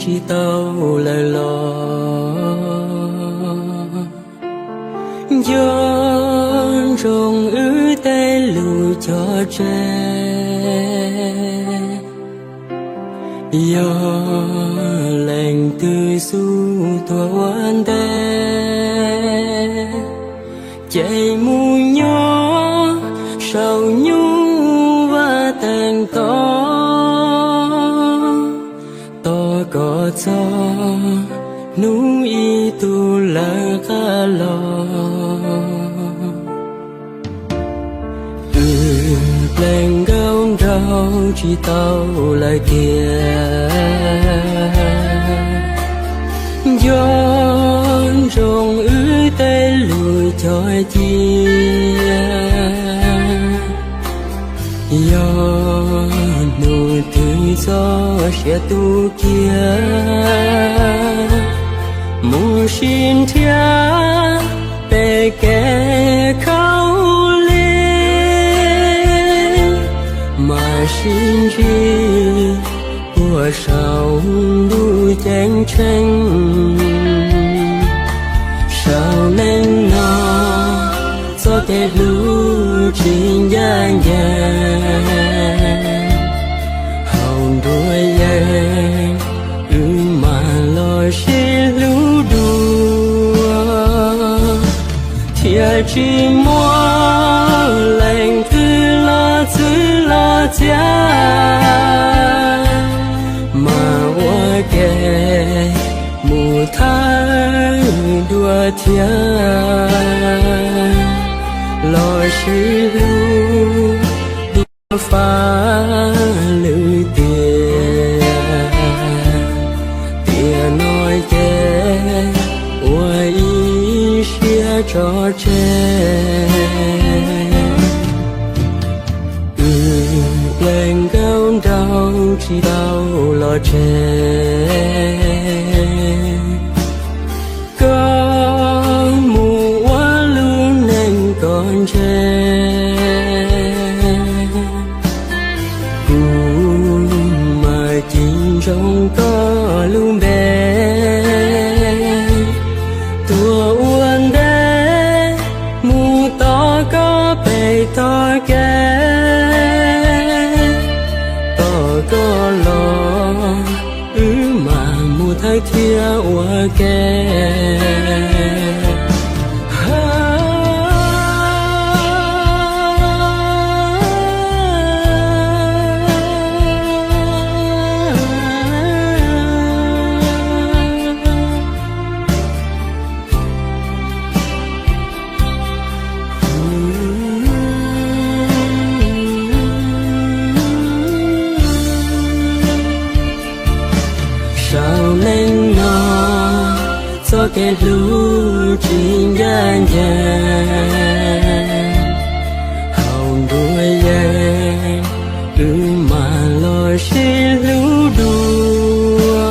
tsis tau lawm los, nco ntsoov wb tej lus cog tseg. Yog leej twg xub tuag ua ntej, ces mus nyob saum nyuj vaj teev toj, tos kom txog hnub ib tug lawv qab los. Wb plees nkauj nraug tsis tau lawm tiag, nco ntsoov wb tej lus cog cia. Yog hnub twg txoj sia tu kiag, mus sib nrhiav pem kev khaub lig, mam sib ntsib puag saum ntuj ceeb tsheej. Saum neej no txoj kev hlub tsis ncaj ncees, haus nruas yees wb mam los sib hlub dua, thiaj tsis muaj leej twg los txwv los txiav, mas ua ke mus thawj dua thiab, los sib hlub dua faj lwm tiam. Tiam no ces ua ib siab tso tseg. Wb plees nkauj nraug tsis tau los tseg, koj mus ua lub neej koj ntshe, kuv mas cim ntsoov koj lub npe, tuaj ua ntej mus tos koj pem tog kev, tos koj los wb mam mus thawj thiab ua ke. Saum neej no txoj kev hlub tsis ncaj ncees, haus nruas yees wb mam los sib hlub dua,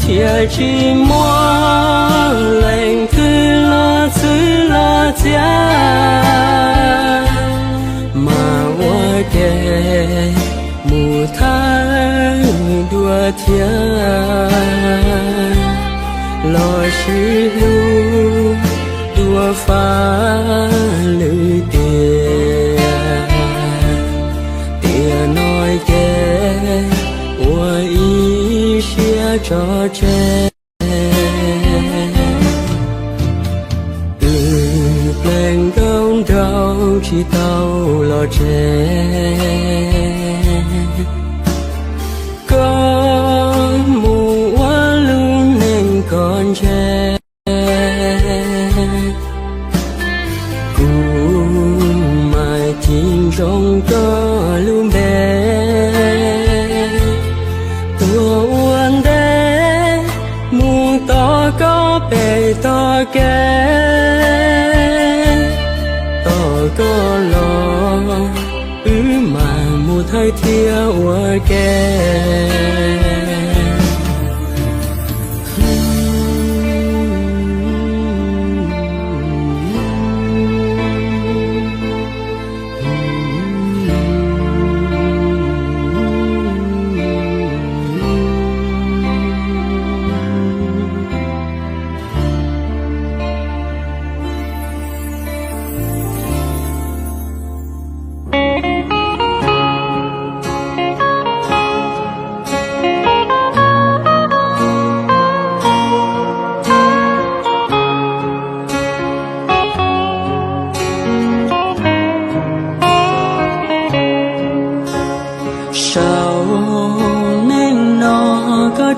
thiaj tsis muaj leej twg los txwv los txiav, mas ua ke mus thawj dua thiab, los sib hlub dua faj lwm tiam. Tiam no ces ua ib siab tso tseg. Wb plees nkauj nraug tsis tau los tseg, koj mus ua lub neej koj ntshe, kuv mas cim ntsoov koj lub npe, tuaj ua ntej mus tos koj pem tog kev, tos koj los wb mam mus thawj thiab ua ke.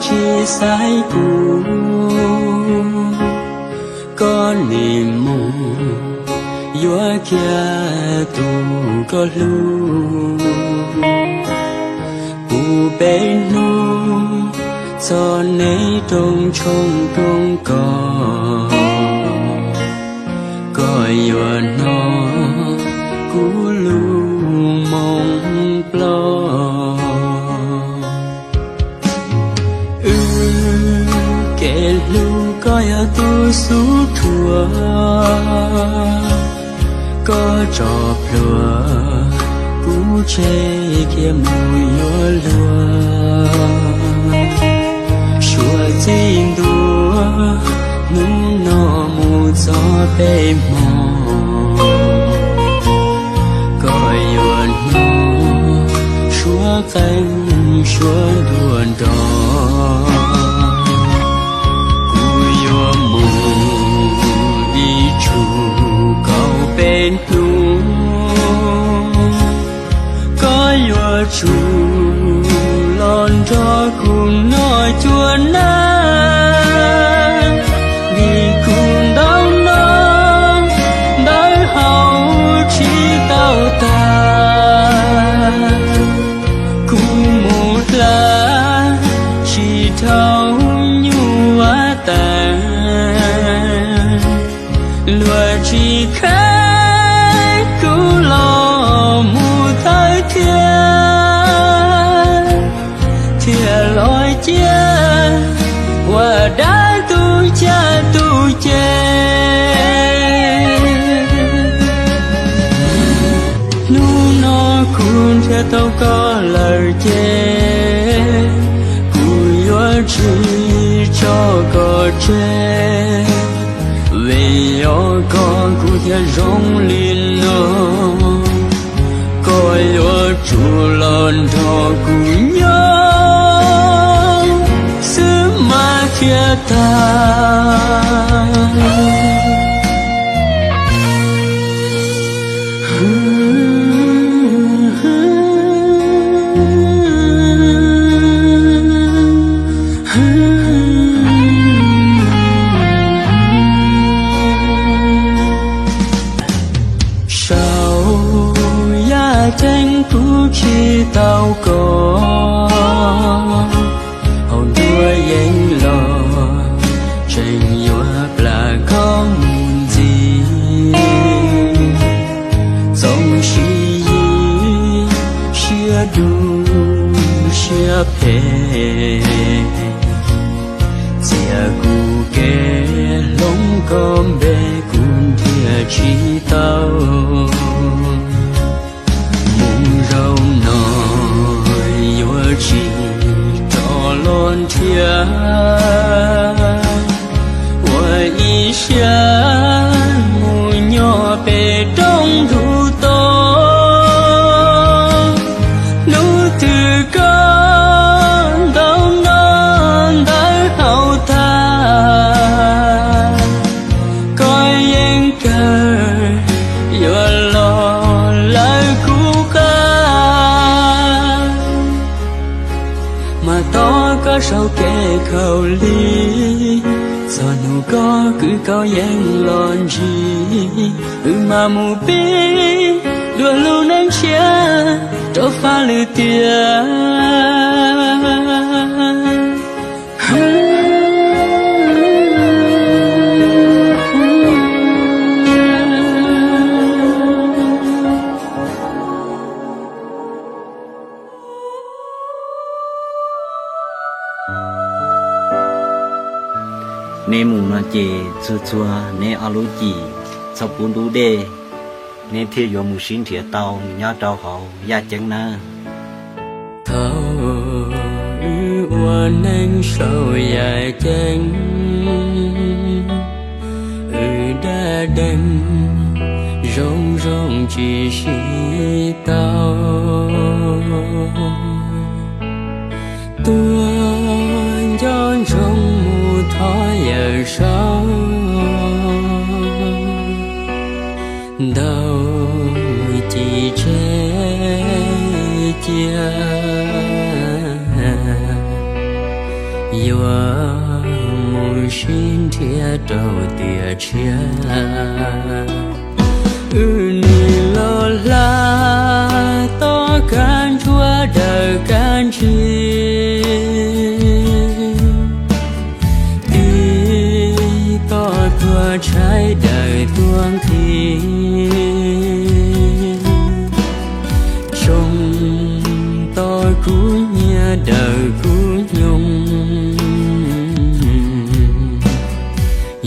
tsis xaiv kuv, koj nim mus yuav kiag tus koj hlub. Puv peb hnub txog neb rooj tshoob roob kos, koj yuav hnov kuv lub moo ploj. Wb kev hlub koj yog tus xub thuav, koj tso plhuav kuv tseg khiav mus yuav luag. Suav txij ntua hnub no mus txog peb hmo, koj yuav hnov suav qeej suav nruas nrog. Kuv yuav mus ib tsug kaum peb hnub, koj yuav tsum los nrog kuv noj cua nag, vim kuv ntawv no ntawv haus tsis tau tag. Kuv mus hla tsis dhau nyuj vaj tas, luag tsis kheev kuv los mus thawj thiab, thiaj los cia ua dab tu caj tu ces. Hnub no kuv nrhiav tau koj lawm ces, kuv yuav tsis tso koj tseg. Vim yog koj kuv thiaj zoo li no, koj yuav tsum los nrog kuv nyob xwb mas thiaj tag. Saum yaj ceeb kuv tsis tau koj, hauv nruab yeeb los tseem yuav plam koj mus ntxiv. Txoos sib yig siab dub siab phem, txias kuv kev hloov koj npe kuv nrhiav tsis tau. Mus zaum no yuav tsis rov los nrhiav, ua ib siab mus nyob pem roob ntuj to. Hnub twg koj ntawv no ntawv haus tag, koj yeej kawg yuav los lawv kuv qab. Mas tos koj saum kev khaum lig, txog hnub koj kwv koj yeej los ntsib, wb mam mus pib dua lub neej tshiab rau faj lwm tiam. Neb mus no ces txhua txhua neb ob lub cim txhob pub ntub dej, neb thiaj yuav mus sib nrhiav tau nyob rau hauv yaj ceeb nawb. Thaum wb ua neej saum yaj ceeb, wb dab deeg zoo zoo tsis sib tau. Tuaj nco ntsoov mus thov yawm saub, ntaus ci tseg cia. yuav mus sib nrhiav rau tiam tshiab. Wb nim los hla tom kab ntsuab daws kab ntsig, tig tom tuag tshaib daws tuag nqhis, tsoo tom kub nyiab daws kub nyoog.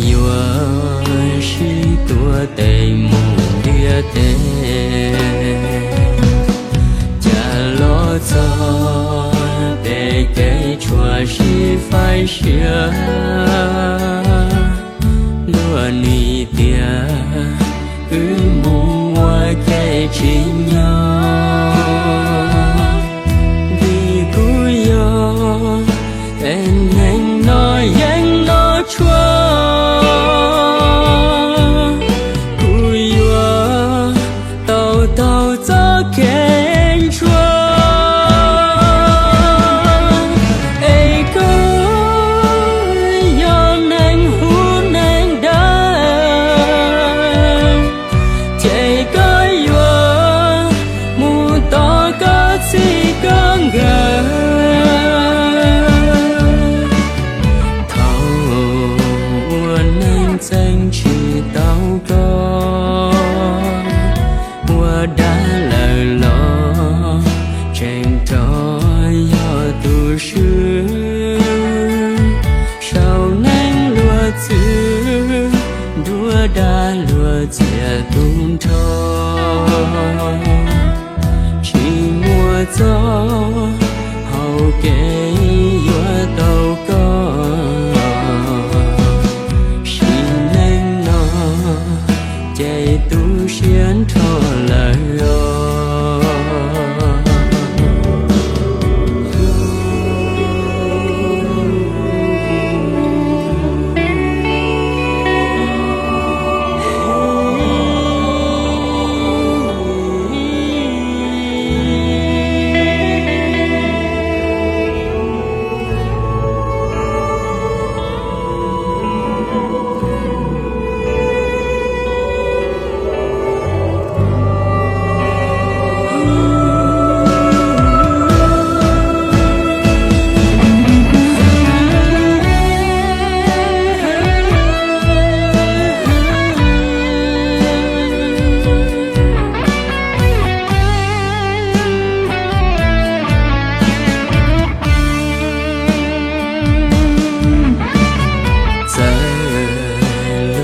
Yuav sib tuav tes mus ntiaj teb, cas los txog pem kev tshuam sib faib siab. Luag nim tias wb mus ua ke tsis nyob, vim kuv yog es neeg no yeej noj tshuaj. Kuv yuav tau taug txoj kev ntsuag, es koj yog neeg huv neeg dawb, ces koj yuav mus tom koj txij koj nkawm. Thaum ua neej txeeb tsis tau koj, ua dag lawm los tseem rov yog tus swb. Sau neej luag txwv, nruab dag luag txiav tu nrho. Tsis muaj txoj hau kev yuav tau koj, sim neej no ces tu siab nrho lawm os. Txawm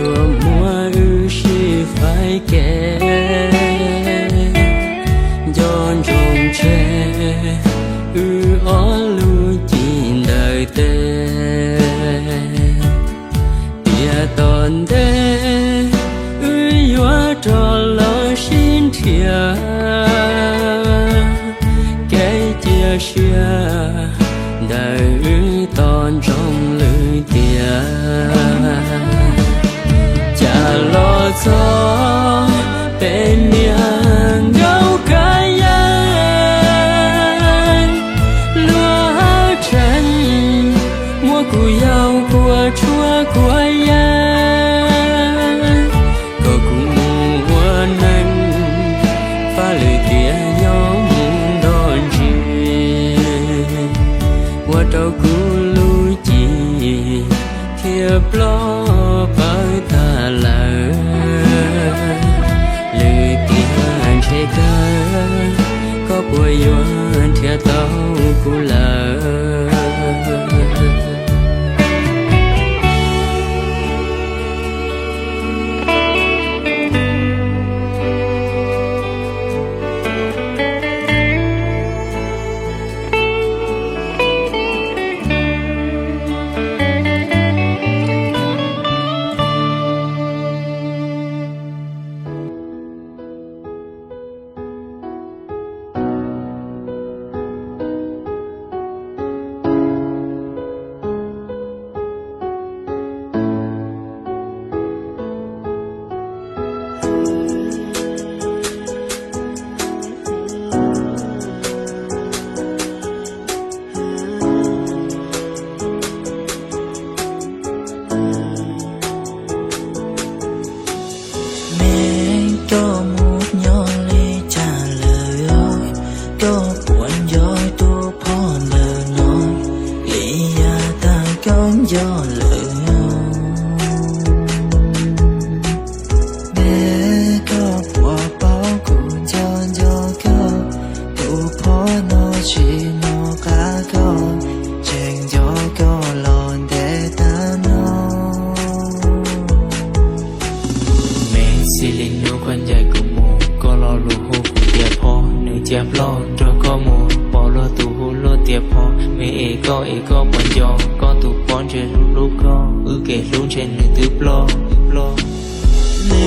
luag muab wb sib faib kev, nco ntsoov tseg wb ob lub cim ntawm tes. Tiam tom ntej wb yuav rov los sib nrhiav, kev cia siab ntawm wb tos ntsoov lwm tiam. Cas los txog pem niag nkauj kav yeeb, luag hab tseem muab kuv yau kua tshuab kua yam, kom kuv mus ua neeg, faj lwm tiam nyob mus nto ntsis, ua rau kuv lub cim thiaj ploj pawv tag lawm. Lwm tiam ntshe kawg koj puas yuav nrhiav tau kuv lawm. nco lawm. Neb koj puas paub kuv nco nco koj, tus phauj no tsis nco qab koj, tseem nco koj los ntev tag no. Me txij li hnub koj ncaim kuv mus, koj lo lus hu kuv tias phauj, nws cia ploj nrog koj mus, pom luag tus hu luag tias phauj. Me es koj es koj puas nco, koj tus phauj ntshe hlub hlub koj, wb kev hlub ntshe nws twb ploj. Me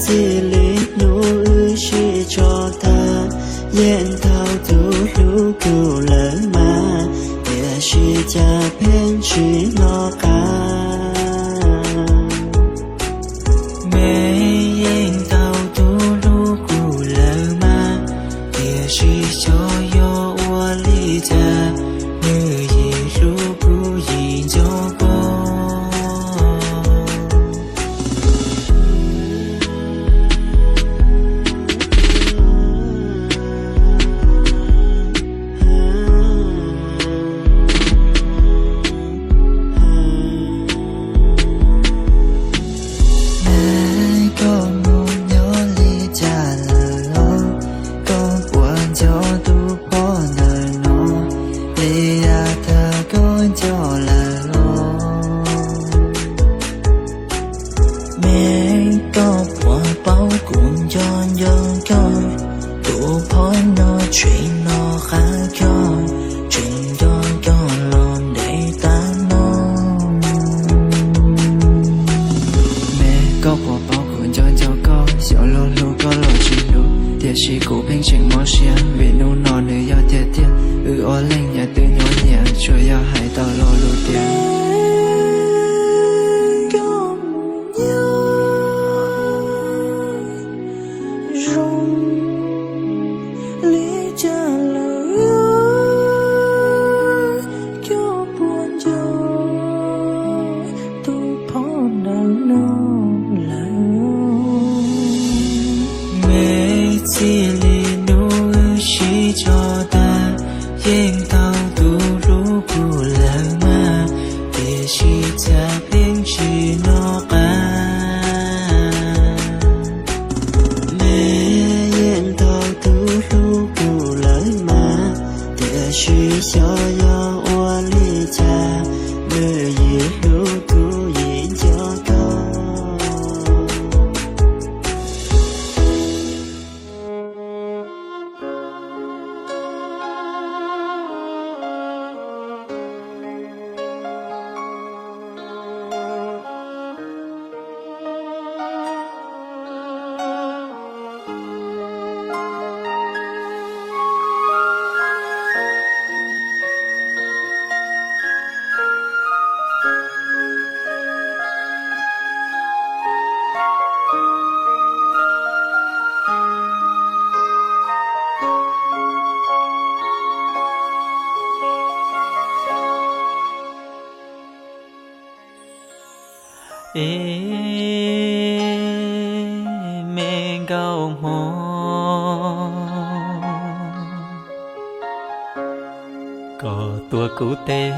txij li hnub wb sib tso tag, yeej tau tus hlub kuv lawm mas, tiam sis cas pheej tsis hnov qab. Me yeej tau tus hlub kuv lawm mas, tiam sis xyov yog ua li cas, nws yim hlub kuv yim nco koj. Neb koj mus nyob li cas lawm los? Koj puas nco tus phauj ntawm no li yav tag koj nco lawm los? Me koj puas paub kuv nco nco koj, tus phauj no tseem nco qab koj, tseem nco koj los ntev tag no. Me koj puas paub kuv nco nco koj, xyov luag hlub koj los tsis hlub, tiam sis kuv pheej tseem mob siab vim hnub no nws yog tiag tiag. Wb ob leeg yam twb nyob nyias, tsuas yog hais tau lo lus tias koj mus nyob zoo li cas lawm, koj puas nco tus phauj ntawm no lawm? Me txij li hnub wb sib tso tag, yeej tau tus hlub kuv lawm mas, tiam sis cas pheej tsis hnov qab. Me yeej tau tus hlub kuv lawm mas, tiam sis xyov yog ua li cas, nws yim hlub kuv yim nco koj. Ib me nkauj hmoob, koj tuav kuv tes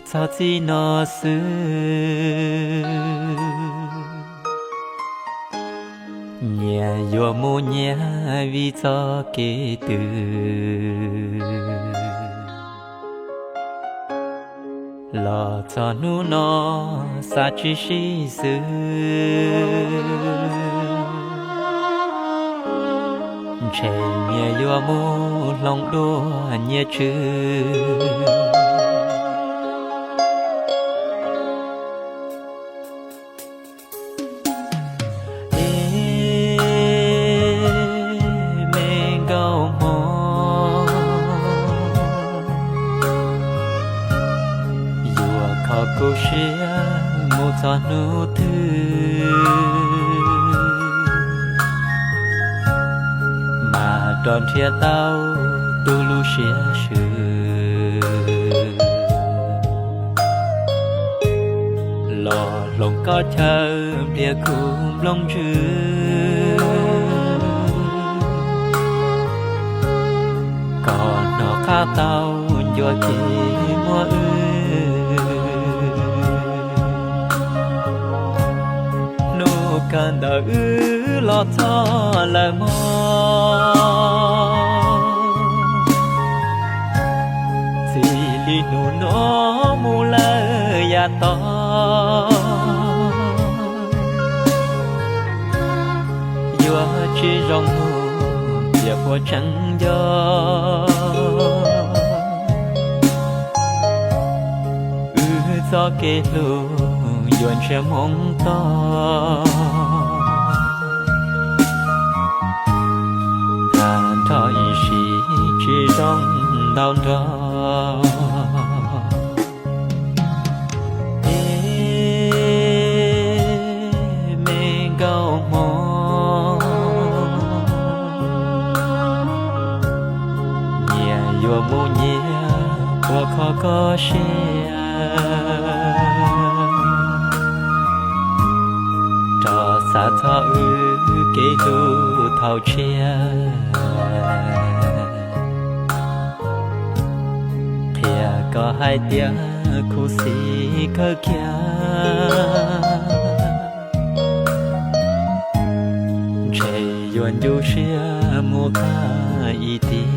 txog txij no xwb, nyias yuav mus nyias vim txoj kev twg. Los txog hnub no xav tsis sib xws, ntshe nyias yuav mus hloov dua nyias tswv. Ib me nkauj hmoob, yuav kho kuv siab mus txog hnub twg, mas rov nrhiav tau tus lub siab swm. Los hloov koj chaw npliag kuv nplooj ntswg, kom hnov qab tau ncua kev muaj wb. Kawg ntawm wb los txog lawm mog, txij li hnub no mus lawm yav tod, yuav tsis zoo mus tias puas tseem nco. Wb txoj kev hlub yuav ntsiag moo to, tham nrho ib sim tsis zoo ntau nrog. Ib me nkauj hmoob, nyias yuav mus nyias ua kho koj siab, rov xav txog wb kev hlub thaum tshiab. Qhia koj hais tias khuv xim kawg kiag, ntshe yuav ncu siab mus qab ib tiam.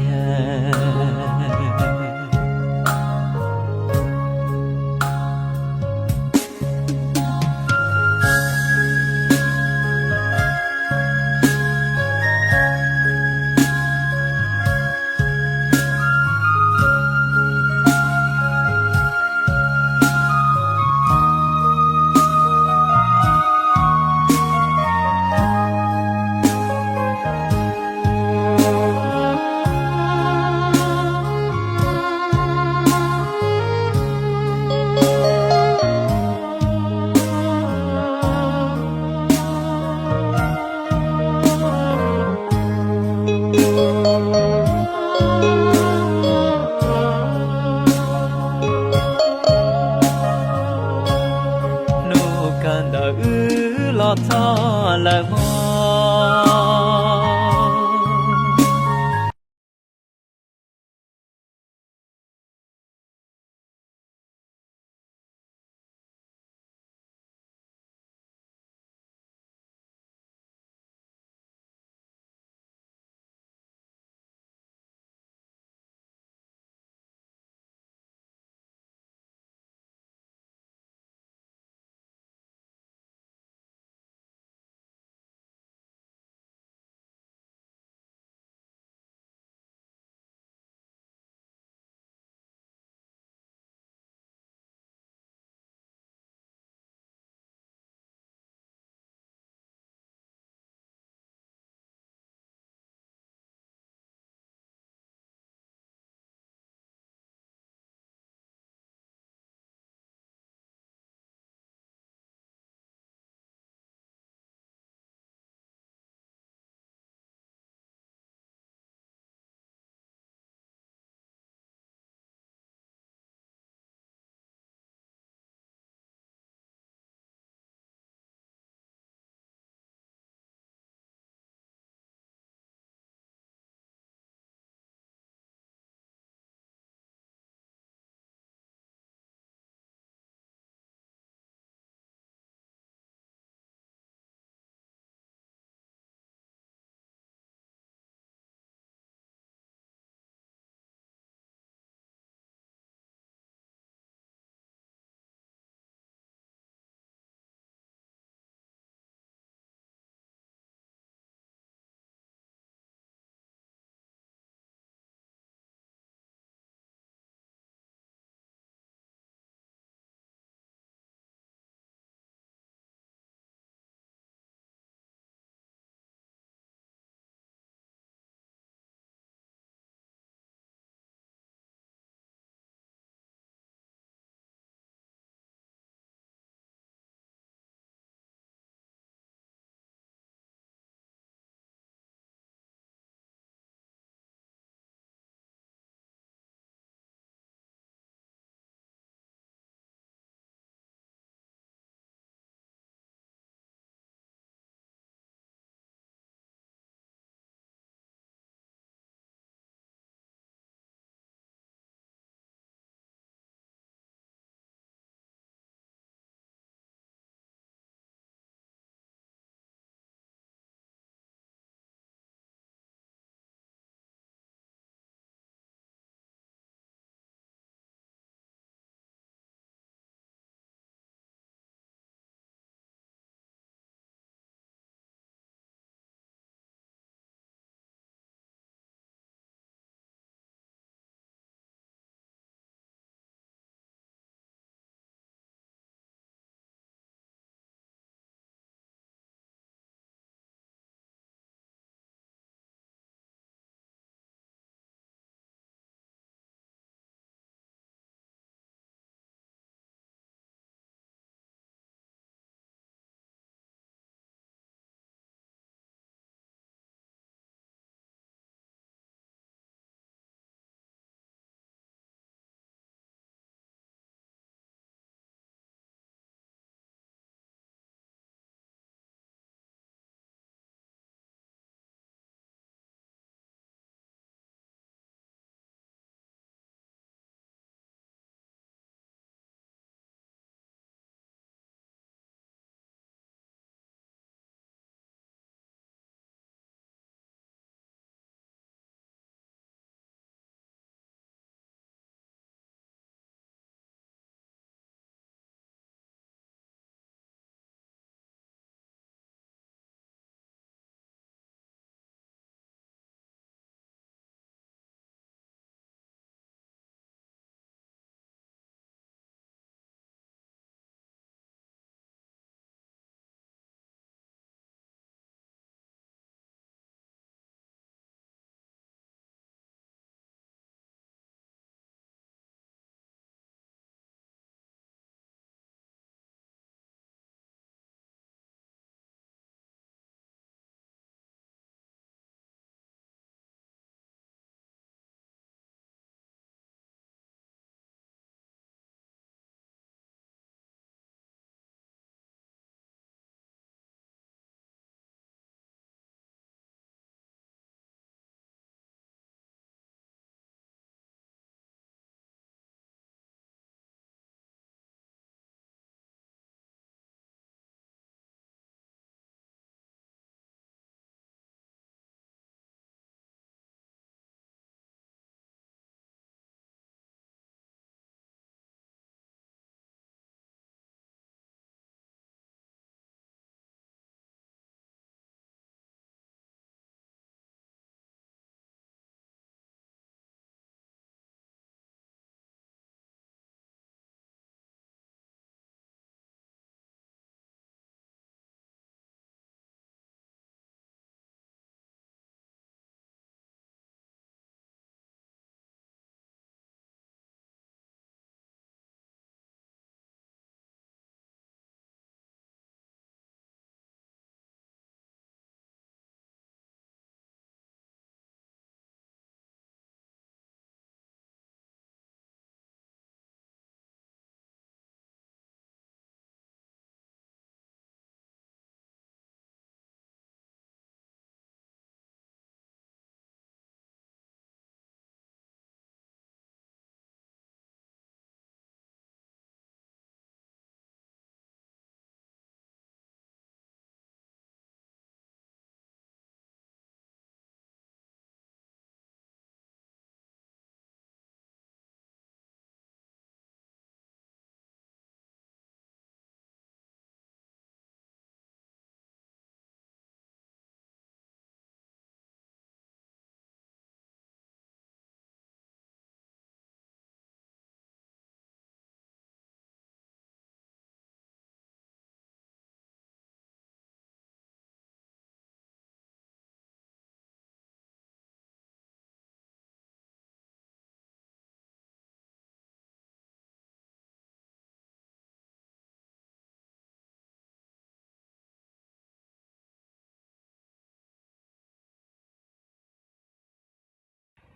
Hnub kawg ntawm wb los txog lawm mog.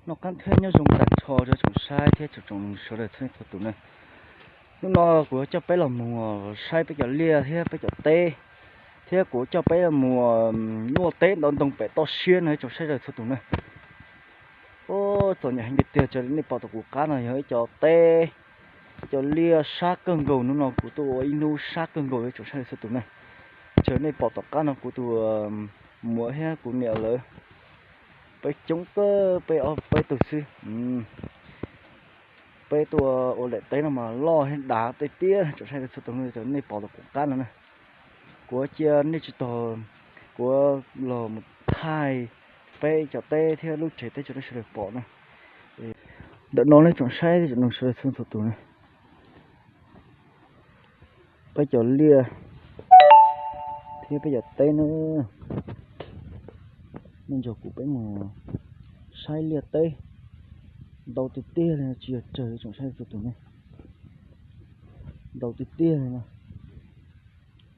Noj qab thiab nyob zoo tag nrho rau tsoom saib thiab tsoom sawv daws txhua leej txhua tus na. Hnub no kuv yuav coj peb los mus saib peb cov liaj thiab peb cov teb, thiab kuv coj peb los mus luaj teb ntov ntoo pem toj siab no tsoom saib txhua tus na. Ub, txom nyem heev tiag tiag, raws li nej pom tom kuv qab no yog ib co teb, ib co liaj sab kawg nkaus. Hnub no kuv tuaj ua ib hnub sab kawg nkaus li tsoom saib txhua tus na. Raws nej pom tom qab no kuv tus muam thiab kuv niam lawv, peb coob kawg, peb ob peb tug xwb. Peb tuaj ua daim teb no mas loj thiab dav tiag tiag tsoom saib txhua tus na, raws nej pom tom kuv qab no na. Kuv cia nej tsis tog, kuv los mus thaij peb cov teb thiab lub tsev teb rau nej sawv daws pom na. Ntawm no nej tsoom saib tsoom sawv daws txhua txhua tus na, peb cov liaj thiab peb cov teb na. Nej nrog kuv peb mus saib liaj teb. Ntau tiag tiag li no, tsis yog tsawg tsoom saib txhua tus ne. Ntau tiag tiag li no.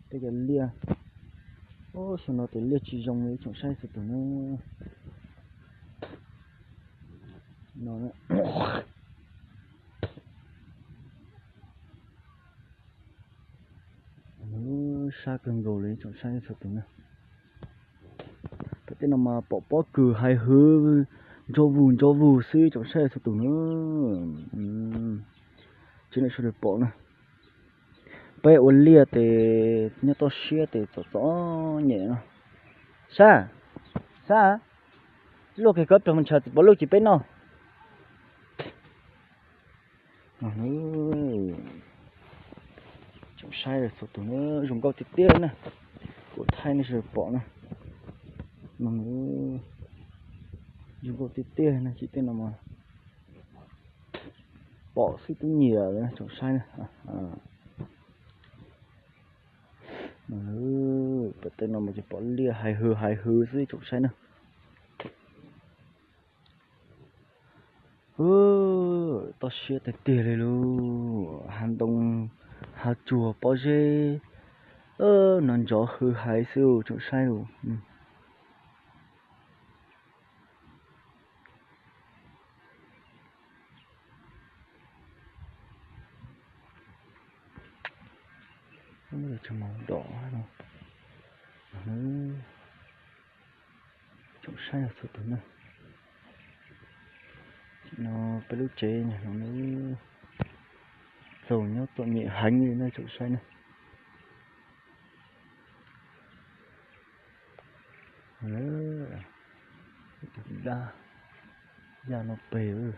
Peb cov liaj, ub, xyoo no tes liaj tsis zoo li tsoom saib txhua tus na. No, sab kawg nkaus li tsoom saib txhua tus na. Pem tej no mas pom pob kws hais hwv, ntsov vug ntsov vug xwb tsoom saib txhua tus na. Tsis nej sawv daws pom na, peb ua liaj tes nyob toj siab tes txom txom nyem no. Sab, sab, luaj kiag koj plag mus ntshav txiv pov luj cis peb noj. Tsoom saib txhua tus na, zoo nkauj tiag tiag na. Kuv thaij nej sawv daws pom na. Zoo nkauj tiag tiag na, tsis tej no mas pom xwb twb nyiam li tsoom saib na. Pem tej no mas ces pom liaj hais hwv hais hwv xwb tsoom saib na. Toj siab tiag tiag li lauj, hav ntoo, hav tsuag, pob zeb, no ntsov hwv hais xwb tsoom saib lauj. Tsoom saib txhua tus na, tsoom saib txhua tus na, no peb lub tsev no txaus nyob txom nyem heev li na tsoom saib na. Dab, yaj no pem.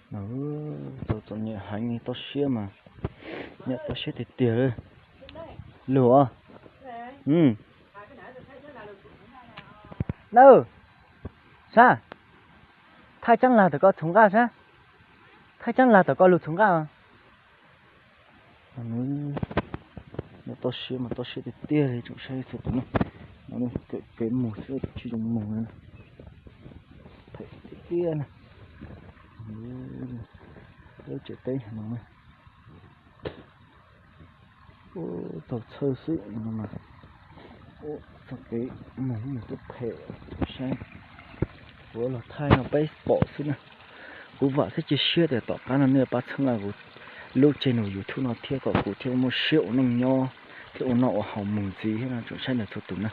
Txom txom nyem heev li, toj siab mas nyob toj siab tiag tiag li. Lug os. Nawb, sab, thaij tsaab lag tom koj txhua nqaj sab, thaij tsaab lag tom koj lug txhua nqaj. Nyob toj siab mas toj siab tiag tiag li tsoom saib txhua tus na. Kev mus xwb tsis zoo mus li. Phem tiag tiag na. Lub tsev teb no na, txaus txhawj xwb no mas. Txoj kev mus mus twb phem, saib. Kuv los thaij no peb pom xwb na. Kuv vam thiab cia siab tias tom qab no nej pab txhawb nqa kuv lub channel YouTube no thiab kom kuv thiaj muaj siab ua neej nyob thiab ua noj ua haus mus ntxiv thiab no tsoom saib ntawm txhua tus na.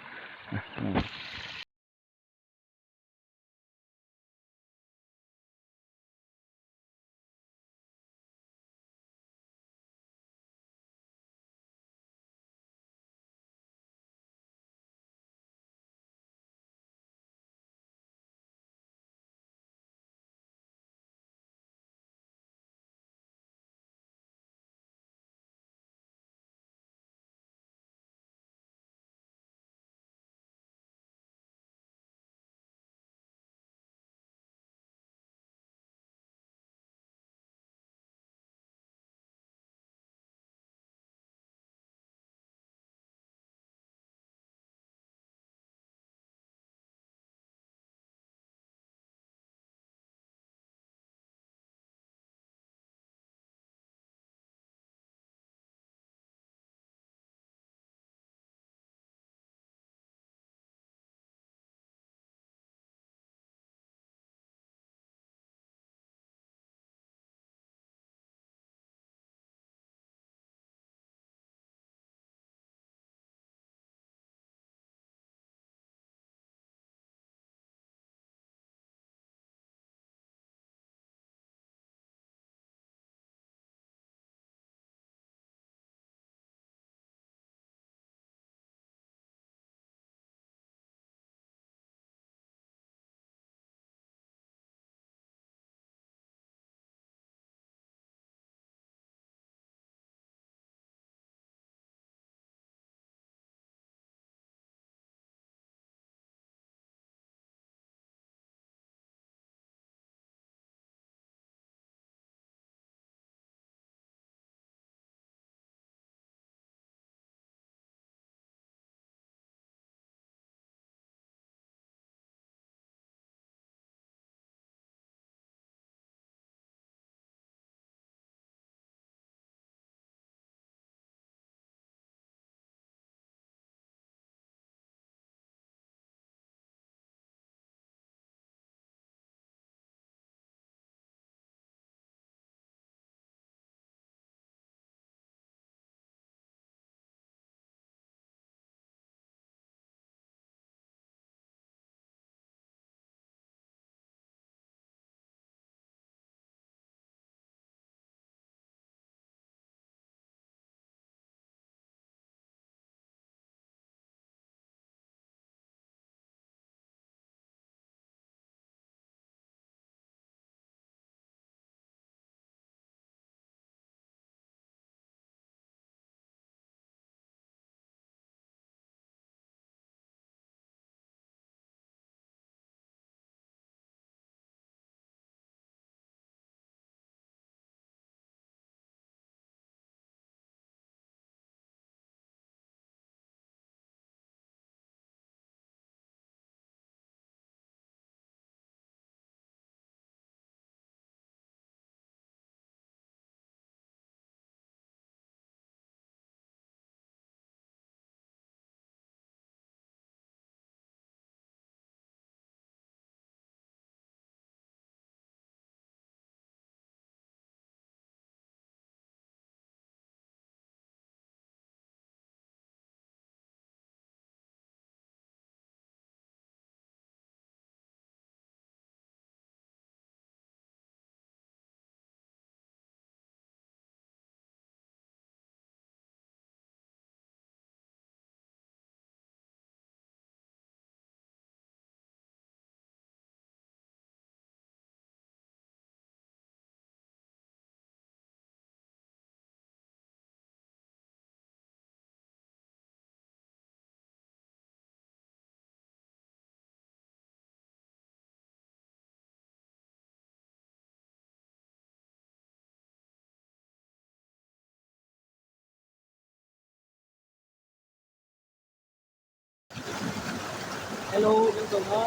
Hello, nyob zoo na.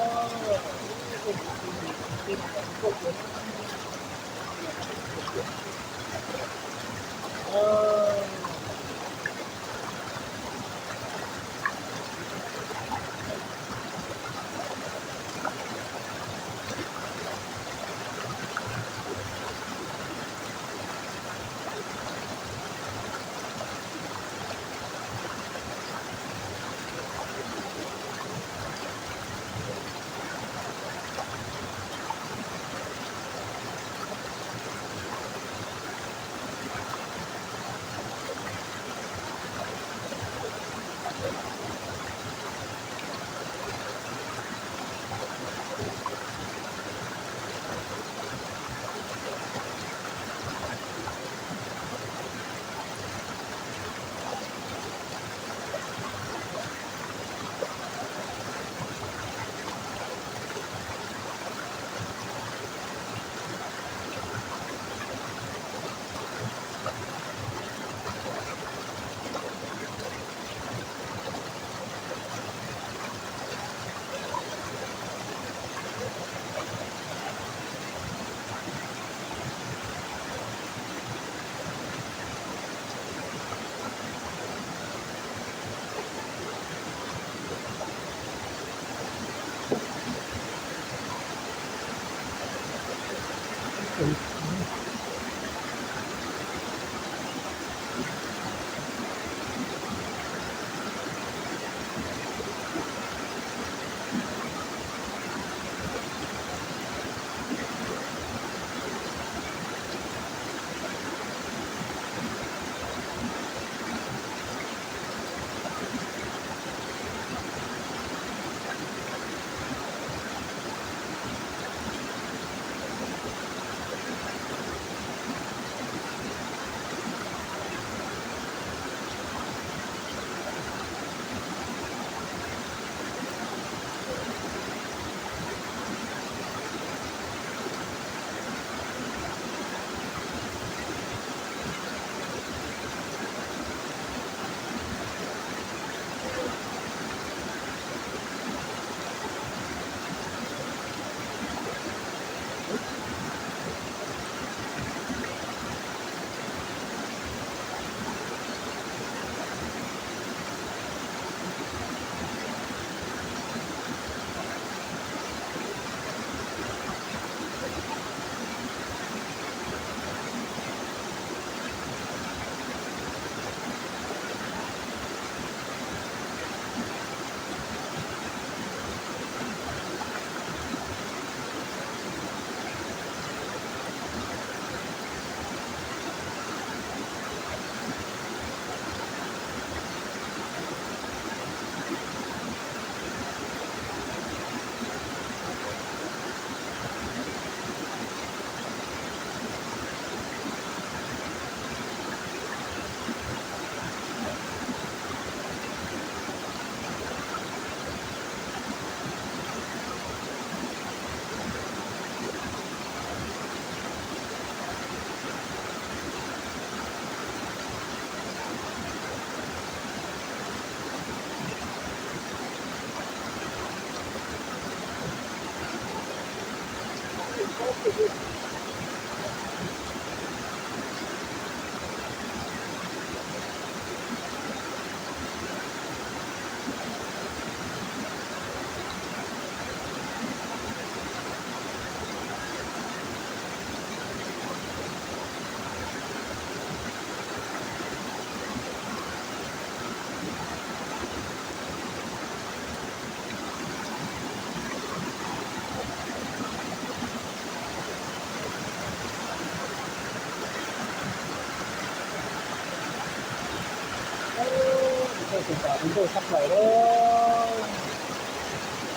Tus ntsuag tsis kam, tus ntsuag tshaj plaws lawm.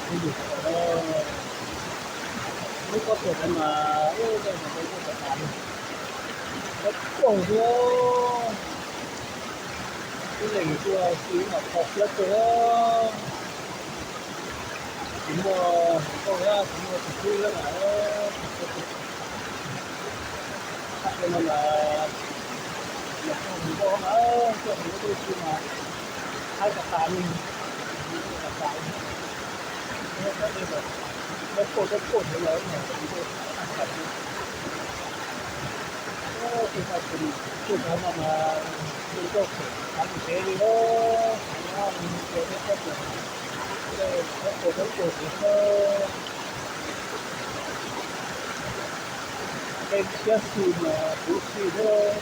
Tus ntsuag tshaj plaws lawm. Lub pob tsuas ntawd mas, ub, ntsuag tshaj tas li. Pob tsuas xwb. Ib leeg tuaj xwb mas kho siab kawg. Tsis muaj hluas nkauj thiab tsis muaj tus hlub thiab mas, txhaj no mas, los cog hluas nkauj mas, cog hluas nkauj tuaj xwb mas, haib tas tas li, tas tas li. Tab sis mas lawv tuaj, lawv tuaj ntawd lawv mas lawv tuaj tag nrho, tuaj tag nrho mas nkauj phem av ntev li os, av ntev thiab, tab sis lawv tuaj, lawv tuaj ntawd tej thiab xwb mas kuv xwb thiab,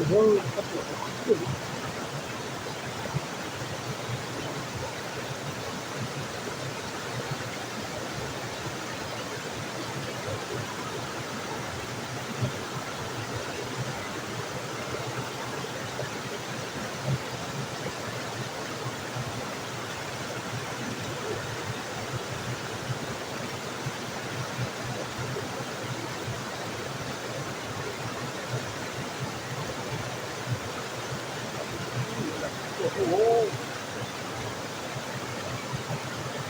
zoo nkauj tiag tiag li.